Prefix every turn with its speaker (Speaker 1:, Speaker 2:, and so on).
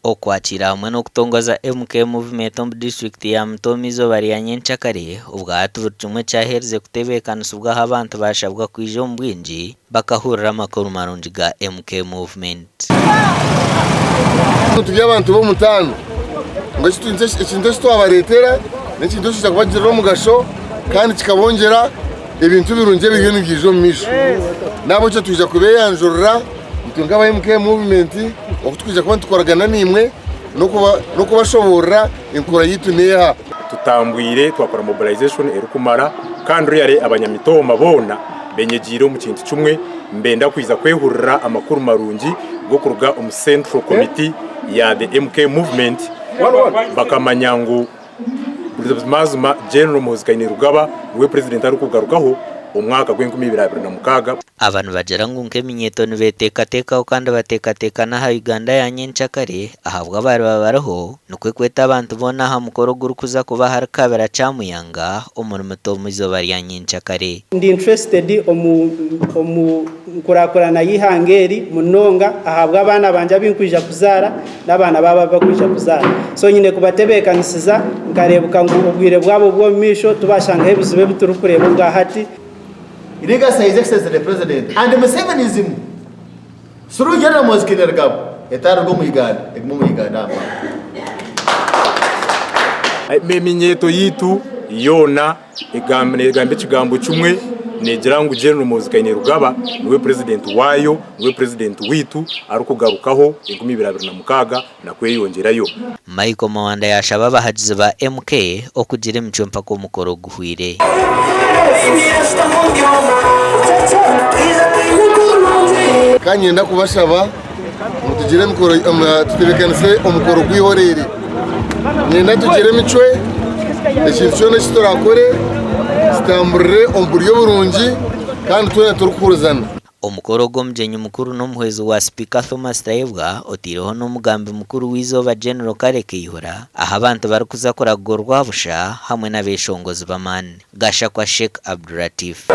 Speaker 1: Okwakiira hamwe n'okutongoza MK Movement omu disiturikiti ya Mitooma eizooba rya nyencakare, obwahati buri kimwe kyaherize kutebeekanisibwa ahu abantu baashabwa kwija omu bwingi bakahurira amakuru marungi ga MK Movement.
Speaker 2: Turi abantu b'omutaano ngu ekintu eki twabareetera n'ekintu ekiija kubagirira omugasho kandi kikabongyera ebintu birungi ebiriyo nibyija omu maisho. N'ahabw'ekyo twija kubeeyanjurira itwe nk'aba MK Movement oku turikwija kuba nitukoragana naimwe n'okubashoboorora enkora yaitu n'eha.
Speaker 3: Tutambwire twakora mobilization erikumara kandi really abanyamitooma boona benyegiire omu kintu kimwe nibenda kwija kwehurira amakuru marungi g'okuruga omu Central Committee ya the MK Movement bakamanya ngu Buzimazima General Muhoozi Kainerugaba niwe Purezidenti arikugarukaho omwaka gw'enkumi ibiri 26.
Speaker 1: Aba nibagira ngu nk'eminyeeto nibeteekateekaho kandi bateekateeka n'aha Uganda ya nyenkyakare ahabw'abariba bariho nikwo kweta abantu boona aha mukoro ogurikuza kuba ahari Kabira Kyamuyanga omuri Mitooma eizooba rya nyenkyakare.
Speaker 4: Ndi interested omu omu nkurakurana y'eihanga eri munonga ahabw'abaana bangye abu nkwija kuzaara n'abaana baabo abu bakwija kuzaara. So nyine kubatebeekanisiza nkareebuka ngu obwire bwabo bw'omu maisho tibashangaho ebizibu ebi turikureeba obwa hati.
Speaker 5: Legacy ya His Excellency the President and Musevenism through General Muhoozi Kainerugaba etaruga omu Uganda egume omu Uganda aha mpaka.
Speaker 3: Eminyeeto yaitu yoona negamba ekigambo kimwe negira ngu General Muhoozi Kainerugaba niwe Purezidenti waayo, niwe Purezidenti waitu arikugarukaho 2026 nakweyongyerayo.
Speaker 1: Michael Mawanda yaashaba abahagizi ba MK okugira emicwe mpaka omukoro guhwire.
Speaker 2: Ka niinyenda kubashaba ngu tugire emikoro tutebeekanise omukoro gw'eihoreere. Niinyenda tugire emicwe, ekintu kyona eki turakore kitamburire omu buryo burungi kandi twena turikuhurizana.
Speaker 1: Omukoro gw'omugyenyi mukuru n'omuhwezi wa Sipiika Thomas Tayebwa oteireho n'omugambi mukuru w'eizooba General Kale Kayihura ahu abantu barikuza kuragurwa busha hamwe n'abeshongozi b'amaani. Gashakwa Sheikh Abdulatif.